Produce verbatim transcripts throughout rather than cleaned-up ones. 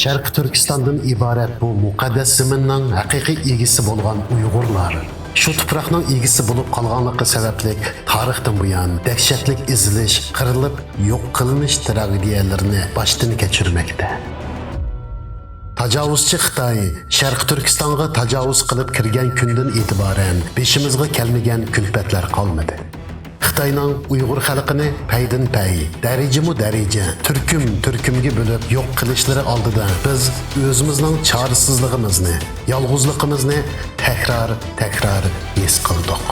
شەرقىي تۈركىستاندىن ئىبارەت بۇ مۇقەددەس زېمىننىڭ ھەقىقىي ئىگىسى بولغان ئۇيغۇرلار، شۇ تۇپراقنىڭ ئىگىسى بولۇپ قالغانلىقى سەۋەبلىك، تارىختىن بۇيان دەھشەتلىك ئېزىلىش، قىرىلىپ يوق قىلىنىش تراگېدىيەلىرىنى باشتىن كەچۈرمەكتە. تاجاۋۇزچى خىتاي شەرقىي تۈركىستانغا تاجاۋۇز قىلىپ كىرگەن كۈندىن ئېتىبارەن بېشىمىزغا كەلمىگەن كۈلپەتلەر قالمىدى. خىتاينىڭ ئۇيغۇر خەلقىنى پەيدىن پەي، دەرىجىمۇ دەرىجە، تۈركۈم تۈركۈمگە بۆلۈپ يوق قىلىشلىرى ئالدىدا بىز ئۆزىمىزنىڭ چارىسىزلىقىمىزنى، يالغۇزلۇقىمىزنى تەكرار تەكرار ھېس قىلدۇق.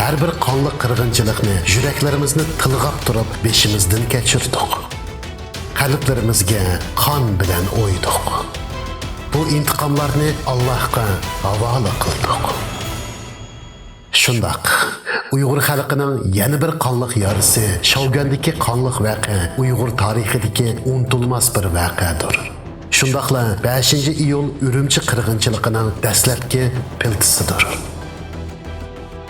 ھەر بىر قانلىق قىرغىنچىلىقنى يۈرەكلىرىمىزنى تىلغاپ تۇرۇپ بېشىمىزدىن كەچۈردۇق. قەلبلىرىمىزگە قان بىلەن ئويدۇق. بۇ ئىنتىقاملارنى ئاللاھقا ھاۋالە قىلدۇق. شۇنداق، ئۇيغۇر خەلقىنىڭ يەنە بىر قانلىق يارىسى، شاۋگۈەندىكى قانلىق ۋەقە ئۇيغۇر تارىخىدىكى ئۇنتۇلماس بىر ۋەقەدۇر. شۇنداقلا بەشىنچى ئىيۇل ئۈرۈمچى قىرغىنچىلىقىنىڭ دەسلەپكى پىلتىسىدۇر.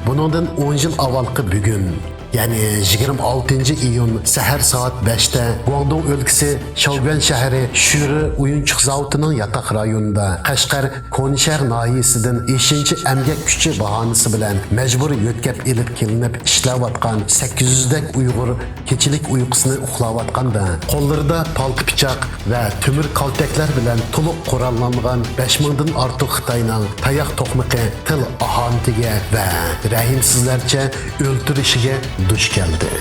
بۇنىڭدىن ئون يىل ئاۋۋالقى بۈگۈن، يەنى يىگىرمە ئالتىنچى ئىيۇن سەھەر سائەت بەشتە گۇاڭدۇڭ ئۆلكىسى شاۋگۈەن شەھىرى شۈرى ئويۇنچۇق زاۋۇتىنىڭ ياتاق رايونىدا قەشقەر كونىشەھەر ناھىيەسىدىن ئېشىنچا ئەمگەك كۈچى باھانىسى بىلەن مەجبۇرىي يۆتكەپ ئېلىپ كېلىنىپ ئىشلەۋاتقان سەككىز يۈزدەك ئۇيغۇر كېچىلىك ئۇيقۇسىنى ئۇخلاۋاتقاندا، قوللىرىدا پالتا پىچاق ۋە تۆمۈر كالتەكلەر بىلەن تولۇق قوراللانغان بەش مىڭدىن ئارتۇق خىتاينىڭ تاياق توقمىقى تىل ئاھانىتىگە ۋە رەھىمسىزلەرچە ئۆلتۈرۈشىگە دۇچ كەلدى.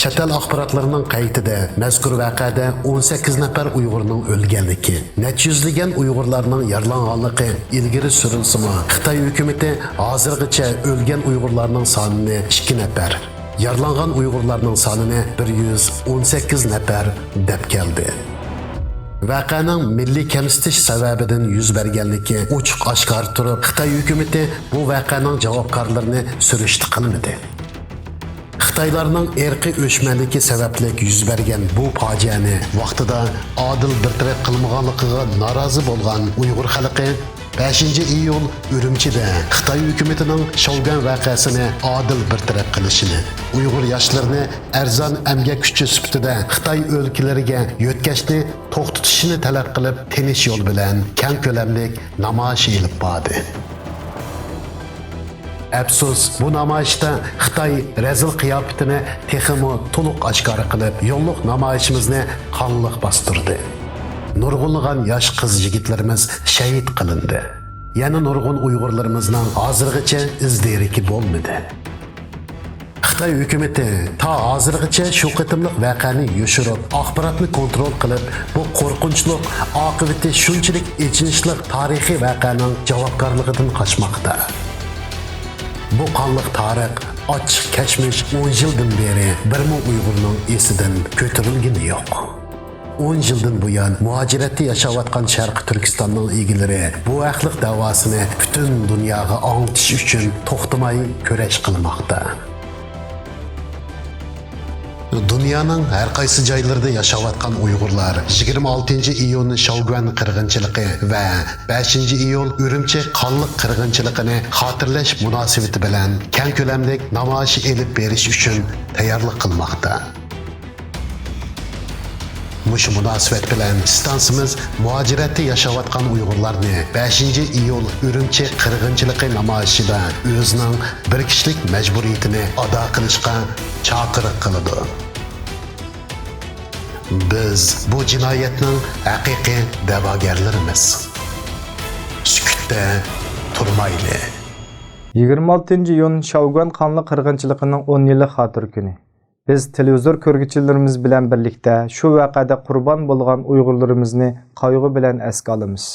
چەت ئەل ئاخباراتلىرىنىڭ قەيتىدە مەزكۇر ۋەقەدە ئون سەككىز نەپەر ئۇيغۇرنىڭ ئۆلگەنلىكى، نەچچە يۈزلىگەن ئۇيغۇرلارنىڭ يارىلانغانلىقى ئىلگىرى سۈرۈلسىمۇ، خىتاي ھۆكۈمىتى ھازىرغىچە ئۆلگەن ئۇيغۇرلارنىڭ سانىنى ئىككى نەپەر، يارىلانغان ئۇيغۇرلارنىڭ سانىنى بىر يۈز ئون سەككىز نەپەر دەپ كەلدى. ۋەقەنىڭ مىللىي كەمسىتىش سەۋەبىدىن يۈز بەرگەنلىكى ئوچۇق ئاشكارا تۇرۇپ، خىتاي ھۆكۈمىتى بۇ ۋەقەنىڭ جاۋابكارلىرىنى سۈرۈشتە قىلمىدى. خىتايلارنىڭ ئىرقىي ئۆچمەنلىكى سەۋەبلىك يۈز بەرگەن بۇ پاجىئەنى ۋاقتىدا ئادىل بىر تەرەپ قىلمىغانلىقىغا نارازى بولغان ئۇيغۇر خەلقى بەشىنچى ئىيۇل ئۈرۈمچىدە خىتاي ھۆكۈمىتىنىڭ شاۋگۈەن ۋەقەسىنى ئادىل بىر تەرەپ قىلىشىنى، ئۇيغۇر ياشلىرىنى ئەرزان ئەمگەك كۈچى سۈپىتىدە خىتاي ئۆلكىلىرىگە يۆتكەشنى توختىتىشىنى تەلەپ قىلىپ، تىنچ يول بىلەن كەڭ كۆلەملىك نامايىش ئېلىپ باردى. ئەپسۇس، بۇ نامايىشتا خىتاي رەزىل قىياپىتىنى تېخىمۇ تولۇق ئاشكارا قىلىپ، يوللۇق نامايىشىمىزنى قانلىق باستۇردى. نۇرغۇنلىغان ياش قىز-يىگىتلىرىمىز شەھىت قىلىندى. يەنە نۇرغۇن ئۇيغۇرلىرىمىزنىڭ ھازىرغىچە ئىز-دېرىكى بولمىدى. خىتاي ھۆكۈمىتى تا ھازىرغىچە شۇ قېتىملىق ۋەقەنى يوشۇرۇپ، ئاخباراتنى كونترول قىلىپ، بۇ قورقۇنچلۇق، ئاقىۋىتى شۇنچىلىك ئېچىنىشلىق تارىخىي ۋەقەنىڭ جاۋابكارلىقىدىن قاچماقتا. بۇ قانلىق تارىخ، ئاچچىق كەچمىش ئون يىلدىن بېرى بىرمۇ ئۇيغۇرنىڭ ئېسىدىن كۆتۈرۈلگىنى يوق. ئون يىلدىن بۇيان مۇھاجىرەتتە ياشاۋاتقان شەرقىي تۈركىستاننىڭ ئىگىلىرى بۇ ھەقلىق دەۋاسىنى پۈتۈن دۇنياغا ئاڭلىتىش ئۈچۈن توختىماي كۈرەش قىلماقتا. دۇنيانىڭ ھەر قايسى جايلىرىدا ياشاۋاتقان ئۇيغۇرلار يىگىرمە ئالتىنچى ئىيۇن شاۋگۈەن قىرغىنچىلىقى ۋە بەشىنچى ئىيۇل ئۈرۈمچى قانلىق قىرغىنچىلىقىنى خاتىرىلەش مۇناسىۋىتى بىلەن كەڭ كۆلەملىك نامايىش ئېلىپ بېرىش ئۈچۈن تەييارلىق قىلماقتا. مۇشۇ مۇناسىۋەت بىلەن ئىستانسىمىز مۇھاجىرەتتە ياشاۋاتقان ئۇيغۇرلارنى بەشىنچى ئىيۇل ئۈرۈمچى قىرغىنچىلىقى نامايىشىدا ئۆزىنىڭ بىر كىشىلىك مەجبۇرىيىتىنى ئادا قىلىشقا چاقىرىق قىلىدۇ. بىز بۇ جىنايەتنىڭ ھەقىقىي دەۋاگەرلىرىمىز. سۈكۈتتە تۇرمايلى. يىگىرمە ئالتىنچى ئىيۇن شاۋگۈەن قانلىق قىرغىنچىلىقىنىڭ ئون يىللىق خاتىرە كۈنى. بىز تېلېۋىزور كۆرگۈچىلىرىمىز بىلەن بىرلىكتە شۇ ۋەقەدە قۇربان بولغان ئۇيغۇرلىرىمىزنى قايغۇ بىلەن ئەسكە ئالىمىز.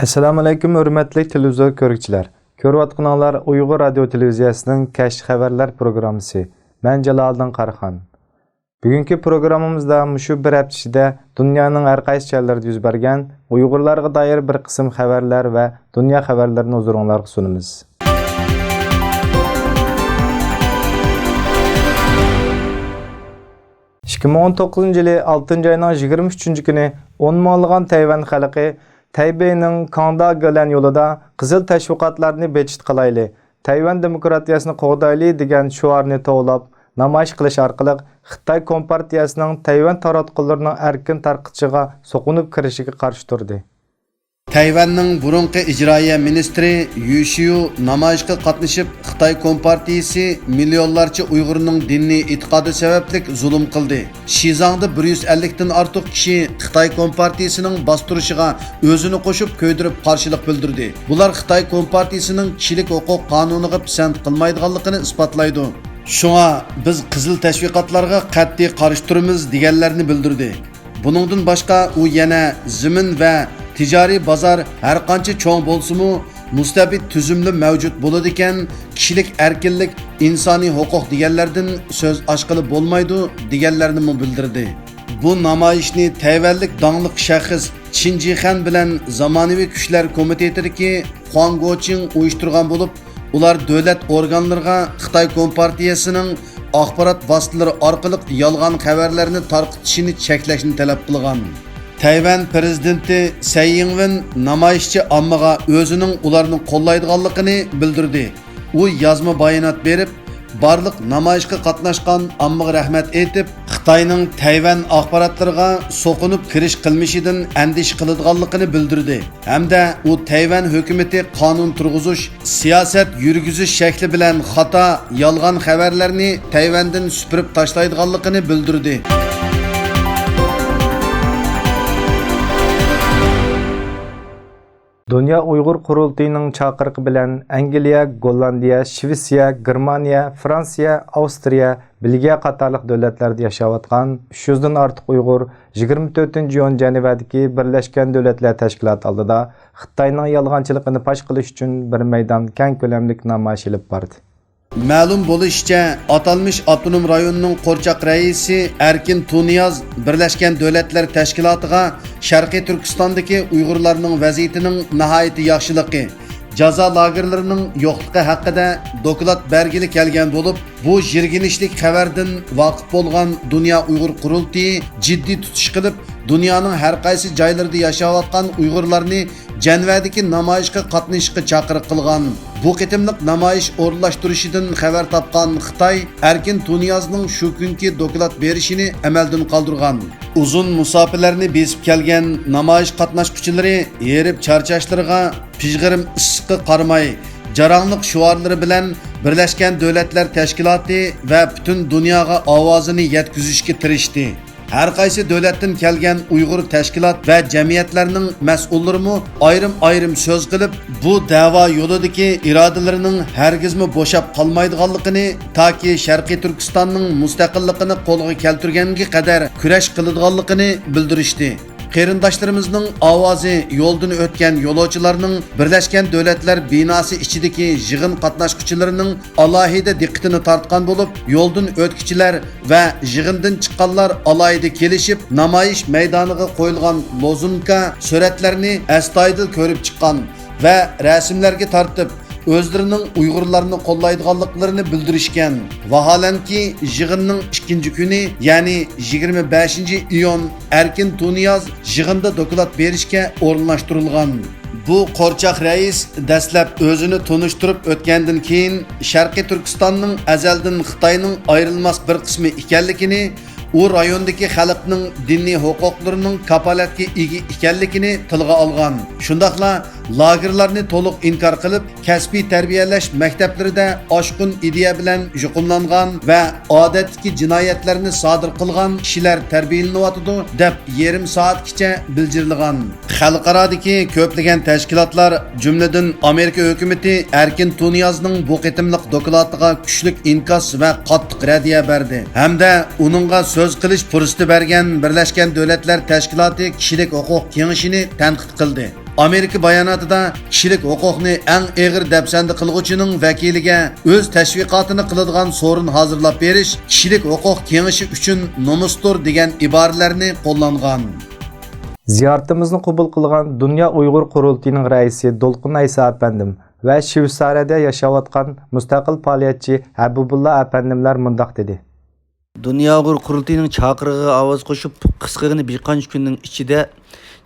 ئەسسالامۇئەلەيكۇم، ھۆرمەتلىك تېلېۋىزور كۆرگۈچىلەر! كۆرۈۋاتقىنىڭلار ئۇيغۇر رادىيو تېلېۋىزىيەسىنىڭ كەچلىك خەۋەرلەر پروگراممىسى. مەن جالالىدىن قاراخان. بۈگۈنكى پروگراممىمىزدا مۇشۇ بىر ھەپتە ئىچىدە دۇنيانىڭ ھەر قايسى جايلىرىدا يۈز بەرگەن ئۇيغۇرلارغا دائىر بىر قىسىم خەۋەرلەر ۋە دۇنيا خەۋەرلىرىنى ھۇزۇرۇڭلارغا سۇنىمىز. ئىككى مىڭ ئون توققۇزىنچى يىلى ئالتىنچى ئاينىڭ يىگىرمە ئۈچىنچى كۈنى ئون مىڭلىغان تەيۋەن خەلقى تەيبېينىڭ كاڭداگېلەن يولىدا قىزىل تەشۋىقاتلارنى بېيجىڭدا قىلايلى، تەيۋەن دېموكراتىيەسىنى قوغدايلى دېگەن شوئارنى توۋلاپ، نامايىش قىلىش ئارقىلىق خىتاي كومپارتىيەسىنىڭ تەيۋەن تاراتقۇلىرىنىڭ ئەركىن تارقىتىشىغا سوقۇنۇپ كىرىشىگە قارشى تۇردى. تەيۋەننىڭ بۇرۇنقى ئىجرائىيە مىنىستىرى يۈ شيۇ نامايىشقا قاتنىشىپ، خىتاي كومپارتىيىسى مىليونلارچە ئۇيغۇرنىڭ دىنىي ئېتىقادى سەۋەبلىك زۇلۇم قىلدى. شىزاڭدا بىر يۈز ئەللىكتىن ئارتۇق كىشى خىتاي كومپارتىيىسىنىڭ باستۇرۇشىغا ئۆزىنى قوشۇپ، كۆيدۈرۈپ قارشىلىق بىلدۈردى. بۇلار خىتاي كومپارتىيىسىنىڭ كىشىلىك ھوقۇق قانۇنىغا پىسەنت قىلمايدىغانلىقىنى ئىسپاتلايدۇ. شۇڭا بىز قىزىل تەشۋىقاتلارغا قەتئىي قارشى تۇرىمىز، دېگەنلەرنى بىلدۈردى. بۇنىڭدىن باشقا، ئۇ يەنە زېمىن ۋە تىجارىي بازار ھەرقانچە چوڭ بولسىمۇ، مۇستەبىت تۈزۈملا مەۋجۇت بولىدىكەن، كىشىلىك ئەركىنلىك، ئىنسانىي ھوقۇق دېگەنلەردىن سۆز ئاچقىلى بولمايدۇ، دېگەنلەرنىمۇ بىلدۈردى. بۇ نامايىشنى تەيۋەنلىك داڭلىق شەخس چىن جىخەن بىلەن زامانىۋى كۈچلەر كومىتېتىدىكى خۇاڭ گوچىڭ ئۇيۇشتۇرغان بولۇپ، ئۇلار دۆلەت ئورگانلىرىغا خىتاي كومپارتىيەسىنىڭ ئاخبارات ۋاسىتىلىرى ئارقىلىق يالغان خەۋەرلەرنى تارقىتىشىنى چەكلەشنى تەلەپ قىلغان. تەيۋەن پىرېزىدېنتى سەي ئىڭۋېن نامايىشچى ئاممىغا ئۆزىنىڭ ئۇلارنى قوللايدىغانلىقىنى بىلدۈردى. ئۇ يازما بايانات بېرىپ، بارلىق نامايىشقا قاتناشقان ئاممىغا رەھمەت ئېيتىپ، خىتاينىڭ تەيۋەن ئاخباراتلىرىغا سوقۇنۇپ كىرىش قىلمىشىدىن ئەندىشە قىلىدىغانلىقىنى بىلدۈردى ھەمدە ئۇ تەيۋەن ھۆكۈمىتى قانۇن تۇرغۇزۇش، سىياسەت يۈرگۈزۈش شەكلى بىلەن خاتا، يالغان خەۋەرلەرنى تەيۋەندىن سۈپۈرۈپ تاشلايدىغانلىقىنى بىلدۈردى. دۇنيا ئۇيغۇر قۇرۇلتىيىنىڭ چاقىرىقى بىلەن ئەنگلىيە، گوللاندىيە، شىۋېتسىيە، گېرمانىيە، فرانسىيە، ئاۋسترىيە، بېلگىيە قاتارلىق دۆلەتلەردە ياشاۋاتقان ئۈچ يۈزدىن ئارتۇق ئۇيغۇر يىگىرمە تۆتىنچى ئىيۇن جەنىۋەدىكى بىرلەشكەن دۆلەتلەر تەشكىلاتى ئالدىدا خىتاينىڭ يالغانچىلىقىنى پاش قىلىش ئۈچۈن بىر مەيدان كەڭ كۆلەملىك نامايىش ئېلىپ باردى. مەلۇم بولۇشىچە، ئاتالمىش ئاپتونوم رايوننىڭ قورچاق رەئىسى ئەركىن تۇنىياز بىرلەشكەن دۆلەتلەر تەشكىلاتىغا شەرقىي تۈركىستاندىكى ئۇيغۇرلارنىڭ ۋەزىيىتىنىڭ ناھايىتى ياخشىلىقى، جازا لاگېرلىرىنىڭ يوقلۇقى ھەققىدە دوكلات بەرگىلى كەلگەن بولۇپ، بۇ يىرگىنچلىك خەۋەردىن ۋاقىپ بولغان دۇنيا ئۇيغۇر قۇرۇلتىيى جىددىي تۇتۇش قىلىپ، دۇنيانىڭ ھەر قايسى جايلىرىدا ياشاۋاتقان ئۇيغۇرلارنى جەنۋەدىكى نامايىشقا قاتنىشىشقا چاقىرىق قىلغان. بۇ قېتىملىق نامايىش ئورۇنلاشتۇرۇشىدىن خەۋەر تاپقان خىتاي ئەركىن تۇنىيازنىڭ شۇ كۈنكى دوكلات بېرىشىنى ئەمەلدىن قالدۇرغان. ئۇزۇن مۇساپىلەرنى بېسىپ كەلگەن نامايىش قاتناشقۇچىلىرى ھېرىپ چارچاشلىرىغا، پىژغىرىم ئىسسىققا قارىماي، جاراڭلىق شوئارلىرى بىلەن بىرلەشكەن دۆلەتلەر تەشكىلاتى ۋە پۈتۈن دۇنياغا ئاۋازىنى يەتكۈزۈشكە تىرىشتى. ھەر قايسى دۆلەتتىن كەلگەن ئۇيغۇر تەشكىلات ۋە جەمئىيەتلەرنىڭ مەسئۇللىرىمۇ ئايرىم-ئايرىم سۆز قىلىپ، بۇ دەۋا يولىدىكى ئىرادىلىرىنىڭ ھەرگىزمۇ بوشاپ قالمايدىغانلىقىنى، تاكى شەرقىي تۈركىستاننىڭ مۇستەقىللىقىنى قولغا كەلتۈرگەنگە قەدەر كۈرەش قىلىدىغانلىقىنى بىلدۈرۈشتى. قېرىنداشلىرىمىزنىڭ ئاۋازى يولدىن ئۆتكەن يولۇچىلارنىڭ بىرلەشكەن دۆلەتلەر بىناسى ئىچىدىكى يىغىن قاتناشقۇچىلىرىنىڭ ئالاھىدە دىققىتىنى تارتقان بولۇپ، يولدىن ئۆتكۈچىلەر ۋە يىغىندىن چىققانلار ئالاھىدە كېلىشىپ، نامايىش مەيدانىغا قويۇلغان لوزۇنكا، سۈرەتلەرنى ئەستايىدىل كۆرۈپ چىققان ۋە رەسىملەرگە تارتىپ، ئۆزلىرىنىڭ ئۇيغۇرلارنى قوللايدىغانلىقلىرىنى بىلدۈرۈشكەن. ۋاھالەنكى، يىغىننىڭ ئىككىنچى كۈنى، يەنى يىگىرمە بەشىنچى ئىيۇن، ئەركىن تۇنىياز يىغىندا دوكلات بېرىشكە ئورۇنلاشتۇرۇلغان. بۇ قورچاق رەئىس دەسلەپ ئۆزىنى تونۇشتۇرۇپ ئۆتكەندىن كېيىن، شەرقىي تۈركىستاننىڭ ئەزەلدىن خىتاينىڭ ئايرىلماس بىر قىسمى ئىكەنلىكىنى، ئۇ رايوندىكى خەلقنىڭ دىنىي ھوقۇقلىرىنىڭ كاپالەتكە ئىگە ئىكەنلىكىنى تىلغا ئالغان. شۇنداقلا لاگېرلارنى تولۇق ئىنكار قىلىپ، كەسپىي تەربىيەلەش مەكتەپلىرىدە ئاشقۇن ئىدىيە بىلەن يۇقۇملانغان ۋە ئادەتتىكى جىنايەتلەرنى سادىر قىلغان كىشىلەر تەربىيەلىنىۋاتىدۇ، دەپ يېرىم سائەتكىچە بىلجىرلىغان. خەلقئارادىكى كۆپلىگەن تەشكىلاتلار، جۈملىدىن ئامېرىكا ھۆكۈمىتى ئەركىن تۇنىيازنىڭ بۇ قېتىملىق دوكلاتىغا كۈچلۈك ئىنكاس ۋە قاتتىق رەددىيە بەردى ھەمدە ئۇنىڭغا سۆز قىلىش پۇرسىتى بەرگەن بىرلەشكەن دۆلەتلەر تەشكىلاتى كىشىلىك ھوقۇق كېڭىشىنى تەنقىد قىلدى. ئامېرىكا باياناتىدا كىشىلىك ھوقۇقنى ئەڭ ئېغىر دەپسەندە قىلغۇچىنىڭ ۋەكىلىگە ئۆز تەشۋىقاتىنى قىلىدىغان سورۇن ھازىرلاپ بېرىش كىشىلىك ھوقۇق كېڭىشى ئۈچۈن نومۇستۇر دېگەن ئىبارىلەرنى قوللانغان. زىيارىتىمىزنى قوبۇل قىلغان دۇنيا ئۇيغۇر قۇرۇلتىيىنىڭ رەئىسى دولقۇن ئەيسا ئەپەندىم ۋە شۋېتسارىيەدە ياشاۋاتقان مۇستەقىل پائالىيەتچى ھەبىبۇللا ئەپەندىملەر مۇنداق دېدى. دۇنيا ئۇيغۇر قۇرۇلتىيىنىڭ چاقىرىقىغا ئاۋاز قوشۇپ، قىسقىغىنا بىر قانچە كۈننىڭ ئىچىدە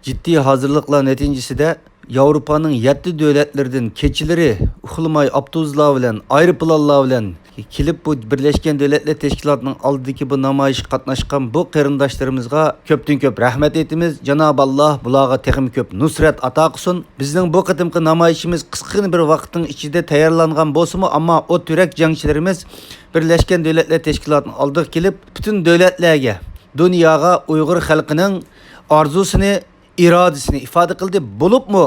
جىددىي ھازىرلىقلار نەتىجىسىدە، ياۋروپانىڭ يەتتە دۆلەتلىرىدىن كېچىلىرى ئۇخلىماي ئاپتوبۇسلار بىلەن، ئايروپىلانلار بىلەن كېلىپ، بۇ بىرلەشكەن دۆلەتلەر تەشكىلاتىنىڭ ئالدىدىكى بۇ نامايىشقا قاتناشقان بۇ قېرىنداشلىرىمىزغا كۆپتىن كۆپ رەھمەت ئېيتىمىز. جانابى ئاللا بۇلارغا تېخىمۇ كۆپ نۇسرەت ئاتا قىلسۇن. بىزنىڭ بۇ قېتىمقى نامايىشىمىز قىسقىغىنا بىر ۋاقىتنىڭ ئىچىدە تەييارلانغان بولسىمۇ، ئەمما ئوت يۈرەك جەڭچىلىرىمىز بىرلەشكەن دۆلەتلەر تەشكىلاتىنىڭ ئالدىغا كېلىپ، پۈتۈن دۆلەتلەرگە، دۇنياغا ئۇيغۇر خەلقىنىڭ ئارزۇسىنى، ئىرادىسىنى ئىپادە قىلدى. بولۇپمۇ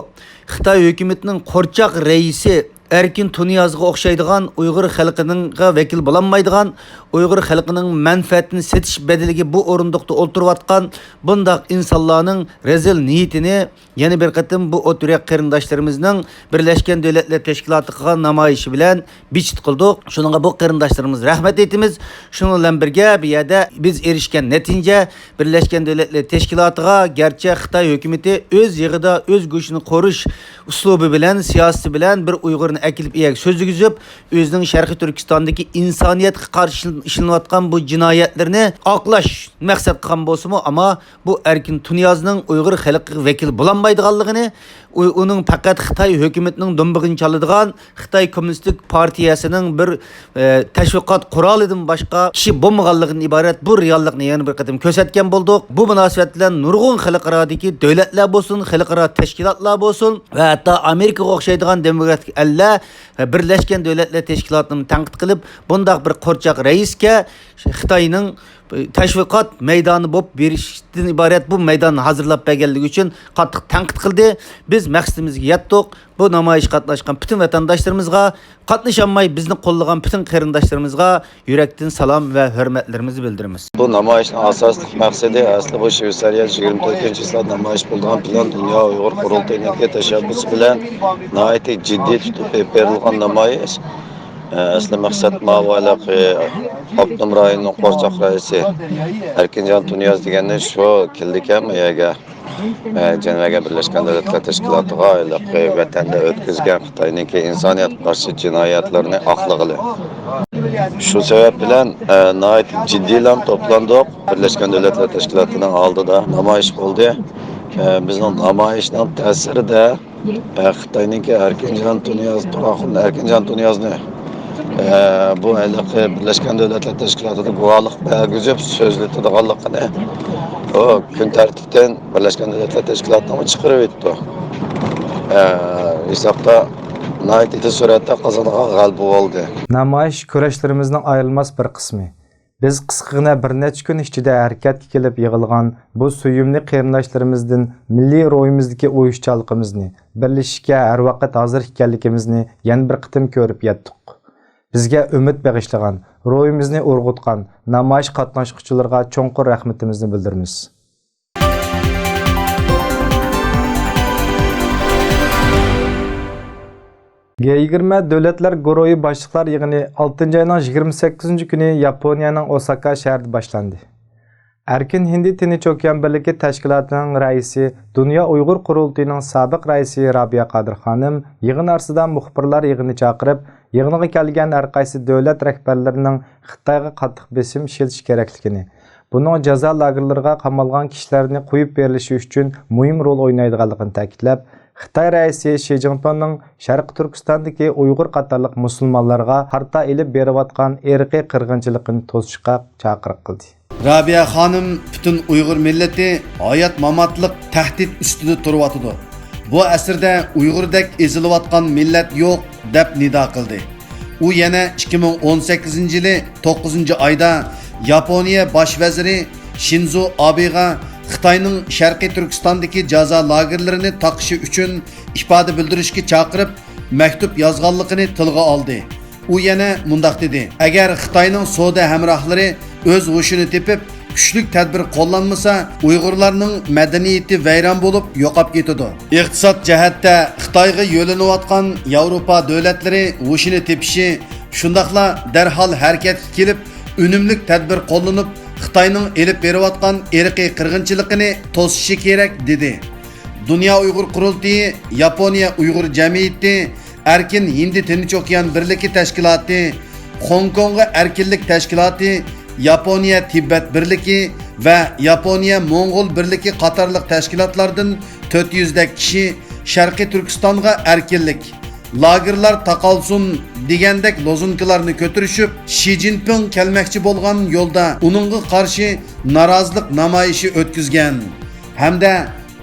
خىتاي ھۆكۈمىتىنىڭ قورچاق رەئىسى ئەركىن تۇنىيازغا ئوخشايدىغان، ئۇيغۇر خەلقىنىڭغا ۋەكىل بولالمايدىغان، ئۇيغۇر خەلقىنىڭ مەنپەئەتىنى سېتىش بەدىلىگە بۇ ئورۇندۇقتا ئولتۇرۇۋاتقان بۇنداق ئىنسانلارنىڭ رەزىل نىيىتىنى يەنە بىر قېتىم بۇ ئوت يۈرەك قېرىنداشلىرىمىزنىڭ بىرلەشكەن دۆلەتلەر تەشكىلاتى قىلغان نامايىشى بىلەن بىچىت قىلدۇق. شۇنىڭغا بۇ قېرىنداشلىرىمىز رەھمەت ئېيتىمىز. شۇنىڭ بىلەن بىرگە، بۇ يەردە بىز ئېرىشكەن نەتىجە، بىرلەشكەن دۆلەتلەر تەشكىلاتىغا گەرچە خىتاي ھۆكۈمىتى ئۆز يېغىدا ئۆز گۆشىنى قورۇش ئۇسلۇبى بىلەن، سىياسىتى بىلەن بىر ئۇيغۇرنى ئەكېلىپ ئۇ يەرگە سۆزلىگۈزۈپ، ئۆزىنىڭ شەرقىي تۈركىستاندىكى ئىنسانىيەتكە قارشى ئىشلىنىۋاتقان بۇ جىنايەتلىرىنى ئاقلاش مەقسەت قىلغان بولسىمۇ، ئەمما بۇ ئەركىن تۇنىيازنىڭ ئۇيغۇر خەلقىگە ۋەكىل بولالمايدىغانلىقىنى، ئۇ-، ئۇنىڭ پەقەت خىتاي ھۆكۈمىتىنىڭ دۇمبىغىنى چالىدىغان، خىتاي كوممۇنىستىك پارتىيەسىنىڭ بىر، ئە، تەشۋىقات قورالىدىن باشقا ئىشى بولمىغانلىقىدىن ئىبارەت بۇ رېئاللىقنى يەنە بىر قېتىم كۆرسەتكەن بولدۇق. بۇ مۇناسىۋەت بىلەن نۇرغۇن خەلقئارادىكى دۆلەتلەر بولسۇن، خەلقئارا تەشكىلاتلار بولسۇن ۋە ھەتتا ئامېرىكىغا ئوخشايدىغان دېموكراتىك ئەللەر، ئە، بىرلەشكەن دۆلەتلەر تەشكىلاتىنى تەنقىد قىلىپ، بۇنداق بىر قورچاق رەئىسكە خىتاينىڭ تەشۋىقات مەيدانى بولۇپ بېرىشتىن ئىبارەت بۇ مەيداننى ھازىرلاپ بەرگەنلىكى ئۈچۈن قاتتىق تەنقىد قىلدى. بىز مەقسىتىمىزگە يەتتۇق. بۇ نامايىشقا قاتناشقان پۈتۈن ۋەتەنداشلىرىمىزغا، قاتنىشالماي بىزنى قوللىغان پۈتۈن قېرىنداشلىرىمىزغا يۈرەكتىن سالام ۋە ھۆرمەتلىرىمىزنى بىلدۈرىمىز. بۇ نامايىشنىڭ ئاساسلىق مەقسىتى، ئەسلى بۇ شۋېتسارىيە يىگىرمە تۆتىنچى چىسلا نامايىش بولىدىغان پىلان دۇنيا ئۇيغۇر قۇرۇلتىيىنىڭكى تەشەببۇسى بىلەن ناھايىتى جىددىي تۇتۇپ ئېلىپ بېرىلغان نامايىش. ئەسلى مەقسەت ماۋۇ ھېلىقى ئاپتونوم رايوننىڭ قورچاق رەئىسى ئەركىنجان تۇنىياز دېگەننى شۇ كېلىدىكەن بۇ يەرگە. جەنۋەگە بىرلەشكەن دۆلەتلەر تەشكىلاتىغا ھېلىقى ۋەتەندە ئۆتكۈزگەن خىتاينىڭكى ئىنسانىيەتكە قارشى جىنايەتلىرىنى ئاقلىغىلى. شۇ سەۋەب بىلەن، ئە، ناھايىتى جىددىيلا توپلاندۇق. بىرلەشكەن دۆلەتلەر تەشكىلاتىنىڭ ئالدىدا نامايىش بولدى. ئە، بىزنىڭ نامايىشنىڭ تەسىرىدە، ئە، خىتاينىڭكى ئەركىنجان تۇنىياز، تۇراخۇن ئەركىنجان تۇنىيازنى، ئە، بۇ ھېلىقى بىرلەشكەن دۆلەتلەر تەشكىلاتىدا گۇۋاھلىق بەرگۈزۈپ سۆزلىتىدىغانلىقىنى ئۇ كۈن تەرتىپتىن بىرلەشكەن دۆلەتلەر تەشكىلاتىنىڭ چىقىرىۋېتىپتۇ. ئە، ھېسابتا ناھايىتى تېز سۈرئەتتە قازانغان غەلىبە بولدى. نامايىش كۈرەشلىرىمىزنىڭ ئايرىلماس بىر قىسمى. بىز قىسقىغىنە بىر نەچچە كۈن ئىچىدە ھەرىكەتكە كېلىپ يىغىلغان بۇ سۆيۈملۈك قېرىنداشلىرىمىزدىن مىللىي روھىمىزدىكى ئۇيۇشچانلىقىمىزنى، بىرلىشىشكە ھەر ۋاقىت ھازىر ئىكەنلىكىمىزنى يەنە بىر قېتىم كۆرۈپ يەتتۇق. بىزگە ئۈمىد بېغىشلىغان، روھىمىزنى ئۇرغۇتقان نامايىش قاتناشقۇچىلىرىغا چوڭقۇر رەھمىتىمىزنى بىلدۈرىمىز. گې يىگىرمە دۆلەتلەر گۇرۇھى باشلىقلار يىغىنى ئالتىنچى ئاينىڭ يىگىرمە سەككىزىنچى كۈنى ياپونىيەنىڭ ئوساكا شەھىرىدە باشلاندى. ئەركىن ھىندى تىنچ ئوكيان بىرلىكى تەشكىلاتىنىڭ رەئىسى، دۇنيا ئۇيغۇر قۇرۇلتىيىنىڭ سابىق رەئىسى رابىيە قادىر خانىم يىغىن ئارىسىدا مۇخبىرلار يىغىنى چاقىرىپ، يىغىنغا كەلگەن ھەر قايسى دۆلەت رەھبەرلىرىنىڭ خىتايغا قاتتىق بېسىم ئىشلىتىش كېرەكلىكىنى، بۇنىڭ جازا لاگېرلىرىغا قامالغان كىشىلەرنى قويۇپ بېرىلىشى ئۈچۈن مۇھىم رول ئوينايدىغانلىقىنى تەكىتلەپ، خىتاي رەئىسى شى جىنپىڭنىڭ شەرقىي تۈركىستاندىكى ئۇيغۇر قاتارلىق مۇسۇلمانلارغا قارىتا ئېلىپ بېرىۋاتقان ئىرقىي قىرغىنچىلىقىنى توسۇشقا چاقىرىق قىلدى. رابىيە خانىم پۈتۈن ئۇيغۇر مىللىتى ھايات-ماماتلىق تەھدىت ئۈستىدە تۇرۇۋاتىدۇ. بۇ ئەسىردە ئۇيغۇردەك ئېزىلىۋاتقان مىللەت يوق، دەپ نىدا قىلدى. ئۇ يەنە ئىككى مىڭ ئون سەككىزىنچى يىلى توققۇزىنچى ئايدا ياپونىيە باش ۋەزىرى شىنزو ئابېغا خىتاينىڭ شەرقىي تۈركىستاندىكى جازا لاگېرلىرىنى تاقىشى ئۈچۈن ئىپادە بىلدۈرۈشكە چاقىرىپ، مەكتۇپ يازغانلىقىنى تىلغا ئالدى. ئۇ يەنە مۇنداق دېدى، ئەگەر خىتاينىڭ سودا ھەمراھلىرى ئۆز ھوشىنى تېپىپ، كۈچلۈك تەدبىر قوللانمىسا، ئۇيغۇرلارنىڭ مەدەنىيىتى ۋەيران بولۇپ يوقاپ كېتىدۇ. ئىقتىساد جەھەتتە خىتايغا يۆلىنىۋاتقان ياۋروپا دۆلەتلىرى ھوشىنى تېپىشى، شۇنداقلا دەرھال ھەرىكەتكە كېلىپ، ئۈنۈملۈك تەدبىر قوللىنىپ، خىتاينىڭ ئېلىپ بېرىۋاتقان ئىرقىي قىرغىنچىلىقىنى توسۇشى كېرەك، دېدى. دۇنيا ئۇيغۇر قۇرۇلتىيى، ياپونىيە ئۇيغۇر جەمئىيىتى، ئەركىن ھىندى تىنچ ئوكيان بىرلىكى تەشكىلاتى، خوڭكوڭغا ئەركىنلىك تەشكىلاتى، ياپونىيە تىبەت بىرلىكى ۋە ياپونىيە موڭغۇل بىرلىكى قاتارلىق تەشكىلاتلاردىن تۆت يۈزدەك كىشى شەرقىي تۈركىستانغا ئەركىنلىك، لاگېرلار تاقالسۇن دېگەندەك لوزۇنكىلارنى كۆتۈرۈشۈپ، شى جىنپىڭ كەلمەكچى بولغان يولدا ئۇنىڭغا قارشى نارازىلىق نامايىشى ئۆتكۈزگەن ھەمدە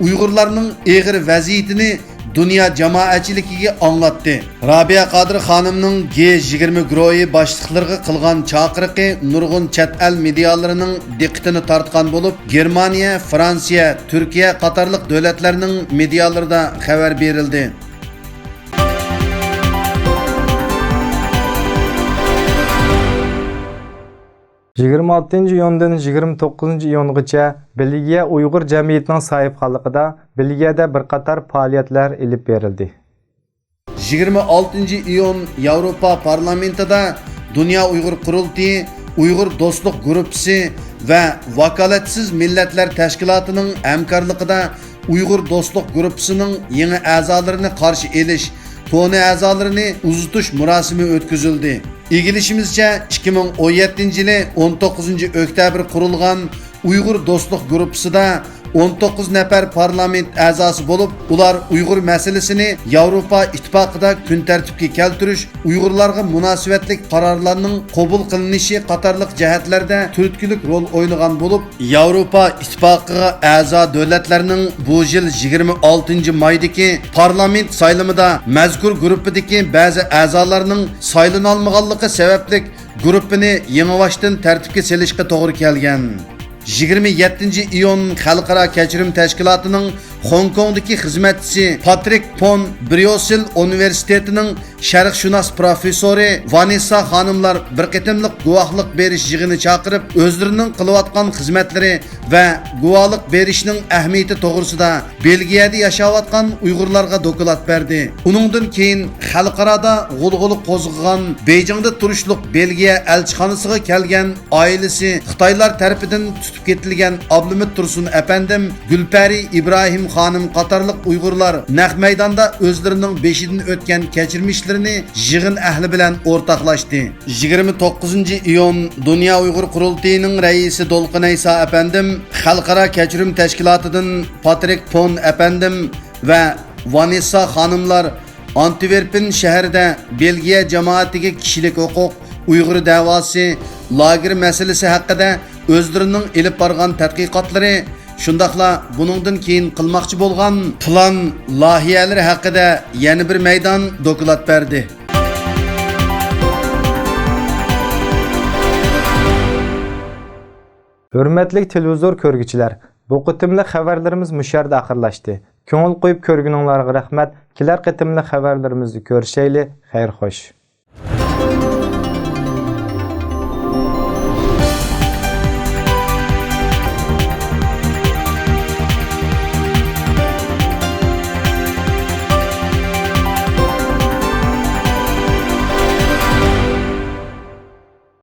ئۇيغۇرلارنىڭ ئېغىر ۋەزىيىتىنى دۇنيا جامائەتچىلىكىگە ئاڭلاتتى. رابىيە قادىر خانىمنىڭ گې يىگىرمە گۇرۇھى باشلىقلىرىغا قىلغان چاقىرىقى نۇرغۇن چەت ئەل مېدىيالىرىنىڭ دىققىتىنى تارتقان بولۇپ، گېرمانىيە، فرانسىيە، تۈركىيە قاتارلىق دۆلەتلەرنىڭ مېدىيالىرىدا خەۋەر بېرىلدى. يىگىرمە ئالتىنچى ئىيۇندىن يىگىرمە توققۇزىنچى ئىيۇنغىچە بېلگىيە ئۇيغۇر جەمئىيىتىنىڭ ساھىبخانلىقىدا بېلگىيەدە بىر قاتار پائالىيەتلەر ئېلىپ بېرىلدى. يىگىرمە ئالتىنچى ئىيۇن ياۋروپا پارلامېنتىدا دۇنيا ئۇيغۇر قۇرۇلتىيى، ئۇيغۇر دوستلۇق گۇرۇپپىسى ۋە ۋاكالەتسىز مىللەتلەر تەشكىلاتىنىڭ ھەمكارلىقىدا ئۇيغۇر دوستلۇق گۇرۇپپىسىنىڭ يېڭى ئەزالىرىنى قارشى ئېلىش، كونا ئەزالىرىنى ئۇزىتىش مۇراسىمى ئۆتكۈزۈلدى. ئىگىلىشىمىزچە، ئىككى مىڭ ئون يەتتىنچى يىلى ئون توققۇزىنچى ئۆكتەبىر قۇرۇلغان ئۇيغۇر دوستلۇق گۇرۇپپىسىدا ئون توققۇز نەپەر پارلامېنت ئەزاسى بولۇپ، ئۇلار ئۇيغۇر مەسىلىسىنى ياۋروپا ئىتتىپاقىدا كۈن تەرتىپكە كەلتۈرۈش، ئۇيغۇرلارغا مۇناسىۋەتلىك قارارلارنىڭ قوبۇل قىلىنىشى قاتارلىق جەھەتلەردە تۈرتكىلىك رول ئوينىغان بولۇپ، ياۋروپا ئىتتىپاقىغا ئەزا دۆلەتلەرنىڭ بۇ يىل يىگىرمە ئالتىنچى مايدىكى پارلامېنت سايلىمىدا مەزكۇر گۇرۇپپىدىكى بەزى ئەزالارنىڭ سايلىنالمىغانلىقى سەۋەبلىك گۇرۇپپىنى يېڭىباشتىن تەرتىپكە سېلىشقا توغرا كەلگەن. يىگىرمە يەتتىنچى ئىيۇن خەلقئارا كەچۈرۈم تەشكىلاتىنىڭ خوڭكوڭدىكى خىزمەتچىسى پاترىك پون، بريۇسسېل ئۇنىۋېرسىتېتىنىڭ شەرقشۇناس پروفېسسورى ۋانېسسا خانىملار بىر قېتىملىق گۇۋاھلىق بېرىش يىغىنى چاقىرىپ، ئۆزلىرىنىڭ قىلىۋاتقان خىزمەتلىرى ۋە گۇۋاھلىق بېرىشنىڭ ئەھمىيىتى توغرىسىدا بېلگىيەدە ياشاۋاتقان ئۇيغۇرلارغا دوكلات بەردى. ئۇنىڭدىن كېيىن خەلقئارادا غۇلغۇلا قوزغىغان بېيجىڭدا تۇرۇشلۇق بېلگىيە ئەلچىخانىسىغا كەلگەن ئائىلىسى خىتايلار تەرىپىدىن تۇتۇپ كېتىلگەن ئابلىمىت تۇرسۇن ئەپەندىم، گۈلپەرى ئىبراھىم خانىم قاتارلىق ئۇيغۇرلار نەق مەيداندا ئۆزلىرىنىڭ بېشىدىن ئۆتكەن كەچۈرمىشلىرىنى يىغىن ئەھلى بىلەن ئورتاقلاشتى. يىگىرمە توققۇزىنچى ئىيۇن دۇنيا ئۇيغۇر قۇرۇلتىيىنىڭ رەئىسى دولقۇن ئەيسا ئەپەندىم، خەلقئارا كەچۈرۈم تەشكىلاتىدىن پاترىك پون ئەپەندىم ۋە ۋانېسسا خانىملار ئانتىۋېرپېن شەھىرىدە بېلگىيە جامائىتىگە كىشىلىك ھوقۇق، ئۇيغۇر دەۋاسى، لاگېر مەسىلىسى ھەققىدە ئۆزلىرىنىڭ ئېلىپ بارغان تەتقىقاتلىرى، شۇنداقلا بۇنىڭدىن كېيىن قىلماقچى بولغان پىلان، لايىھەلىرى ھەققىدە يەنە بىر مەيدان دوكلات بەردى. ھۆرمەتلىك تېلېۋىزور كۆرگۈچىلەر، بۇ قېتىملىق خەۋەرلىرىمىز مۇشۇ يەردە ئاخىرلاشتى. كۆڭۈل قويۇپ كۆرگىنىڭلارغا رەھمەت. كېلەر قېتىملىق خەۋەرلىرىمىزدە كۆرۈشەيلى. خەير خوش.